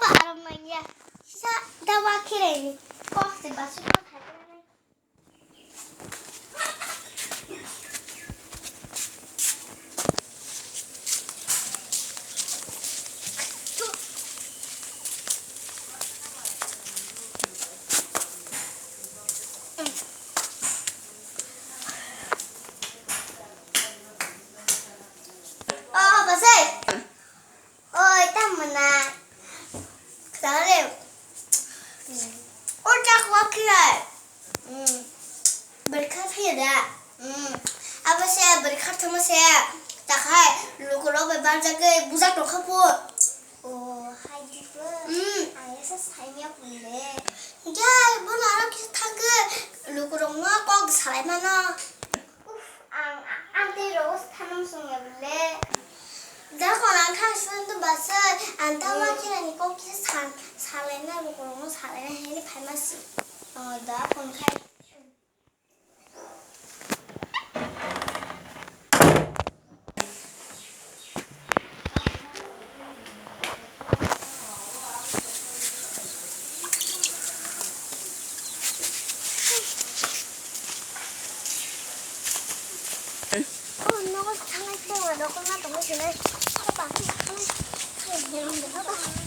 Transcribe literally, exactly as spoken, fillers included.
Aro manya. Sa dawa khireni. Kok se basu ko thai. Oh, apa sih? Oi, tamo na. Kare. O tak wakilai. Hmm. Berkat ya da. Hmm. Apa se berkat sama se. Takai luku lo be barjake bujak tongkha pu. Oh, hai di pu. Hmm. Ayah sa sanya pun le. Ya, bu naro kisa thangke. Luku rong ma kok salai mano. Uf, ang, ang tei rogo thanam songya bole. Da kono ang kha sung to basa, ang ta wa khe ani kok kisa san, salai na ro kono salai na heni phai ma si. Oh, da phone khai. Oh, nogo thangnai tei wa dokol ma tongwi sinai. Apa, apa, apa.